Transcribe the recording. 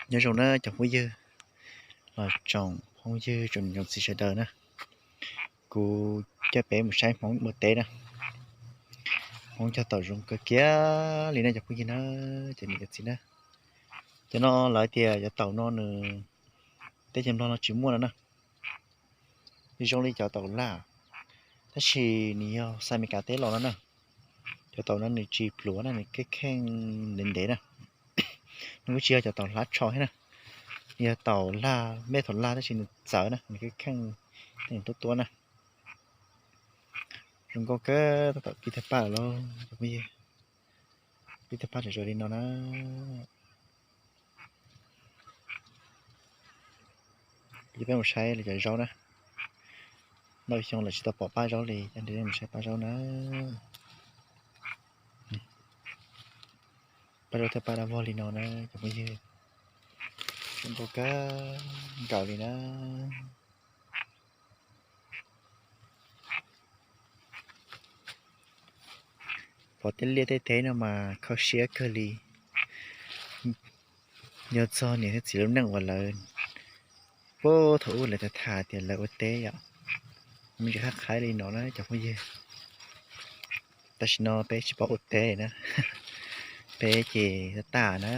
Nyob zoo na cov phooj ywg, los tsoom phooj ywg tsoom niam tsoom txiv sawv daws na, kuv coj peb mus saib Hmoob ua teb na. Hmoob cog taum zoo kawg kiag li na cov phooj ywg na, cov niam cov txiv na. Cov no lawv tias cov taum no nws teb chaws Nplog no tsis muaj no na. Nws zoo li cov taum laj, tab sis nws yog xa Amelikas teb los no na. Cov taum no nws tsis pluav na, nws kheej kheej ntev ntev na. Nws kuj tsis yog cov taum hlab tsho thiab na, nws yog taum laj, mej thaum laj tab sis nws txawv na, nws kheej kheej tuab tuab na. Zoo nkauj kawg, tab tom pib tawg paj lawm lauj cov phooj ywg. Pib tawg paj tsaus tsaus li no na. Ces peb mus saib lawv cov zaub na. Ntau xyoo lawm tsis tau pom paj zaub li, ces mus saib paj zaub na. Paj zaub thiab paj dab vog li no na cov phooj ywg. Zoo nkauj kawg nkaus li na. Pom tej liaj tej teb no mas kho siab kawg li. Nyob txog niam thiab txiv lub neej uas lawv, puag thaum ub lawv tham tham tias lawv ua teb yom, me ntsis qab qhaib li no na cov phooj ywg. Tam sim no peb tsis paub ua teb na, peb ces tag tag na.